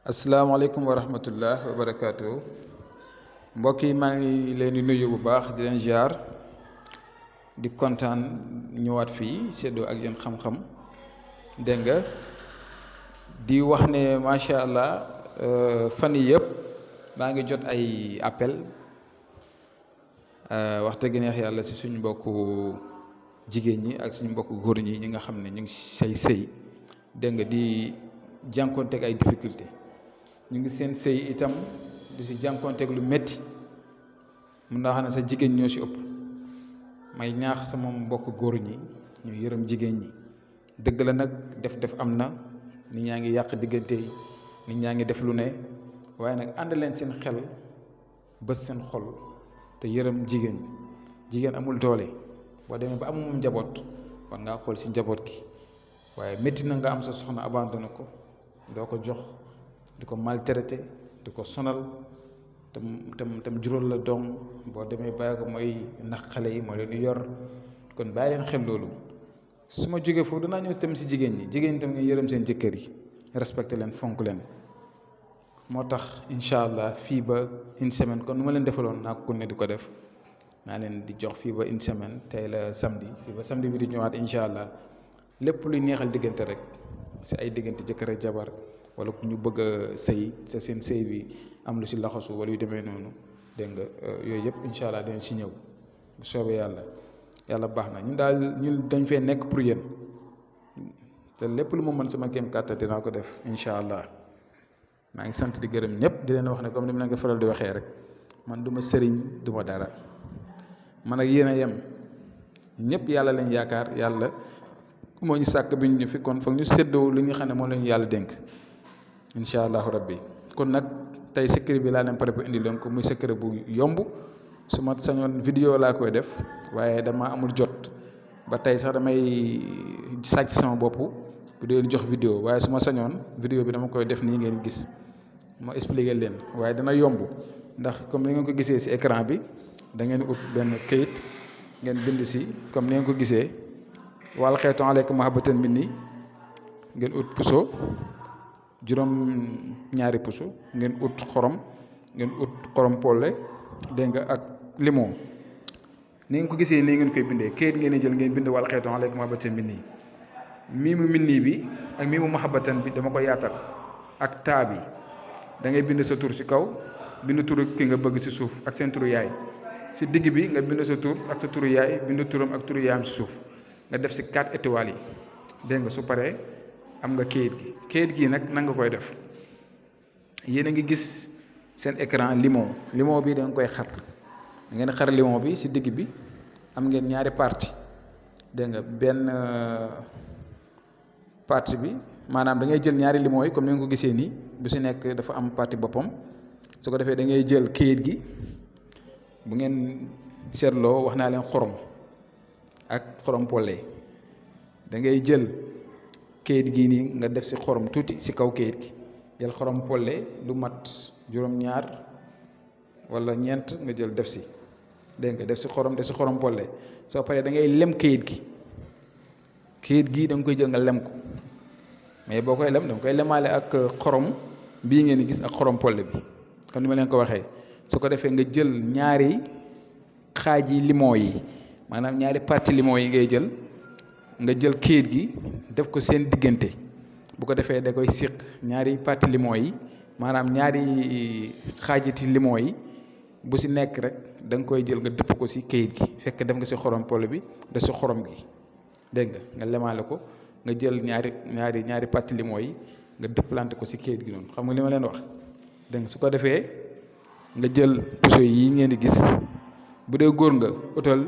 asalaamaaleykum wa rahmatullah wa barakaatu mbokk yi maa ngi leen di nuyu bu baax di leen ziar di kontaan ñëwaat fii seddoo ak yéen xam-xam dégg nga di wax ne macha allah fan yi yëpp maa ngi jot ay appel wax dëgg neex yàlla si suñu mbokku jigéen ñi ak suñu mbokku góor ñi nga xam ne ñu ngi sëy dégg nga di jànkoonteeg ay difficulté ñu ngi seen sëy itam di si jànkoonteeg lu métti mun naa xam ne sa jigéen ñoo si ëpp may ñaax sama mbokk góor ñi ñu yërëm jigéen ñi dëgg la nag def am na nit ñaa ngi yàq diggante yi nit ñaa ngi def lu ne waaye nag ànd leen seen xel bës seen xol te yërëm jigéen amul doole boo demee ba amum njaboot war ngaa xool si njaboot gi waaye métti na nga am sa soxna abandonné ko doo ko jox di ko maltraité di ko sonal tam jural la doom boo demee bàyyi ko mooy nax xale yi moo leen di yor kon bàyyi leen xel loolu su ma jógee foofu danaa ñëw tam si jigéen ñi tam nga yërëm seen jëkkër yi respecté leen fonk leen moo tax incha allah fii ba une semaine kon nu ma leen defaloon naa ko ne di ko def naa leen di jox fii ba une semaine tey la samedi fii ba samedi bi di ñëwaat incha allah lépp luy neexal diggante rek si ay diggante jëkkër ak jabar wala ku ñu bëgg a sëy sa seen sëy bi am lu si laxasu wala yu demee noonu dégg nga yooyu yëpp incha allah dañ si ñëw bu soobee yàlla baax na ñun dañ fee nekk pour yéen te lépp lu ma mën sama kéem kàttan dinaa ko def incha allah maa ngi sant di gërëm ñëpp di leen wax ne comme ni ma leen ko faral di waxee rek man du ma sëriñ du ma dara man ak yéen a yem ñëpp yàlla lañ yaakaar yàlla moo ñu sàkk bi ñu fi kon foog ñu séddoo li nga xam ne moom la ñu yàlla dénk incha allahu rabbi kon nag tey secret bi laa leen pare bu indi leen ko muy secret bu yomb su ma sañoon vidéo laa koy def waaye dama amul jot ba tey sax damay sàcc sama bopp bu dee jox vidéo waaye su ma sañoon vidéo bi dama koy def nii ngeen gis ma expliquer leen waaye dana yomb ndax comme ni ngeen ko gisee ci écran bi da ngeen ut benn kayit ngeen bind ci comme ni ngeen ko gisee wal xeetu aleykum mahabbatan minni ngeen ut puso juróom ñaari puso ngeen ut xorom polle dégg nga ak limon ni ngeen ko gisee nii ngeen koy bindee kayit ngeen di jël ngeen bind wal xeetu aleykum mahabbatan minni miimu minni bi ak miimu mahabbatan bi dama ko yaatal ak taa bi da ngay bind sa tur ci kaw bind turu ki nga bëgg ci suuf ak seen turu yaay ci digg bi nga bind sa tur ak sa turu yaay bind turam ak turu yaayam ci suuf nga def ci 4 étoiles yi dégg nga su paree am nga kayit gi nag nan nga koy def yéen a ngi gis seen écran limon bi da nga koy xar da ngeen xar limon bi ci digg bi am ngeen ñaari partie dégg nga benn partie bi maanaam da ngay jël ñaari limon yi comme ni nga ko gisee nii bu ci nekk dafa am partie boppam su ko defee da ngay jël kayit gi bu ngeen seetloo wax naa leen xorom ak xorom polle da ngay jël kayit gi nii nga def ci xorom tuuti ci kaw kayit gi jël xorom polle lu mat juróom-ñaar wala ñeent nga jël def ci dégg nga def ci xorom polle soo paree da ngay lem kayit gi da nga koy jël nga lem ko mais boo koy lem da nga koy lemaale ak xorom bii ngeen di gis ak xorom polle bi comme ni ma leen ko waxee su ko defee nga jël ñaari xaaj yi limon yi maanaam ñaari partie limon yi ngay jël nga jël kayit gi def ko seen diggante bu ko defee da koy siq ñaari partie limon yi maanaam ñaari xaajiti limon yi bu ci nekk rek da nga koy jël nga dëpp ko ci kayit gi fekk def nga ci xorom polle bi def ci xorom gi dégg nga lemaale ko nga jël ñaari partie limon yi nga dëpplante ko ci kayit gi noonu xam nga li ma leen wax dégg nga su ko defee nga jël puso yi ngeen di gis bu dee góor nga utal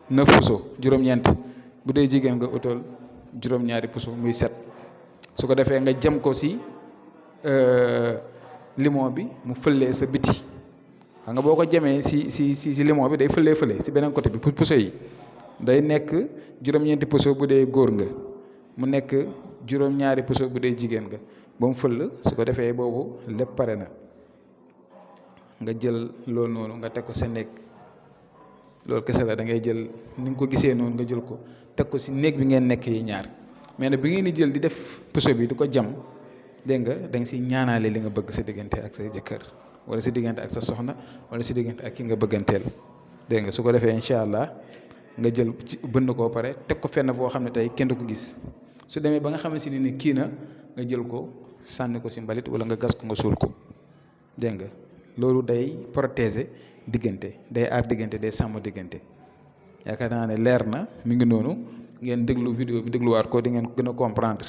9 puso juróom-ñeent bu dee jigéen nga utal juróom-ñaari puso muy 7 su ko defee nga jëm ko ci limon bi mu fëllee sa biti xam nga boo ko jamee ci limon bi day fële ci beneen côté bi puso yi day nekk juróom-ñeenti puso bu dee góor nga mu nekk juróom-ñaari puso bu dee jigéen nga ba mu fël su ko defee boobu lépp pare na nga jël loolu noonu nga teg ko sa néeg loolu kese la da ngay jël ni nga ko gisee noonu nga jël ko teg ko ci néeg bi ngeen nekk yi ñaar mais nag bi ngeen di jël di def puso bi di ko jam dégg nga da nga si ñaanaale li nga bëgg sa diggante ak sa jëkkër wala sa diggante ak sa soxna wala sa diggante ak ki nga bëgganteel dégg nga su ko defee incha allah nga jël ci bënn koo pare teg ko fenn foo xam ne tey kenn du ko gis su demee ba nga xam ne si ni kii na nga jël ko sànni ko si mbalit wala nga gas ko nga suul ko dégg nga loolu day protéger diggante day aar diggante day sàmm diggante yaakaar naa ne leer na mi ngi noonu ngeen déglu vidéo bi dégluwaat ko di ngeen gën a comprendre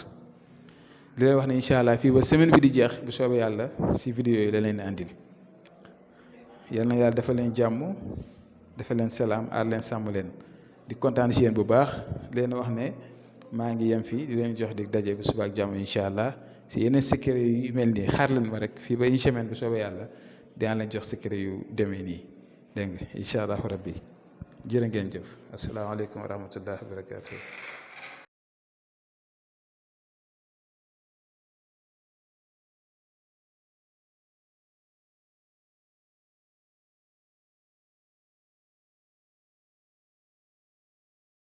di leen wax ne incha allah fii ba semaine bi di jeex bu soobee yàlla si vidéo yi la leen andil yal na yàlla dafa leen jàmm dafa leen salaam aar leen sàmm leen di kontaan si yéen bu baax di leen wax ne maa ngi yem fii di leen jox di daje bu suba ak jàmm incha allah si yeneen secret yu mel nii xaar leen ma rek fii ba une semaine bu soobee yàlla dinaa leen jox secret yu demee nii dégg nga incha allah rabbi jërë ngeen jëf asalaamaaleykum wa rahmatullahi wa barakatuh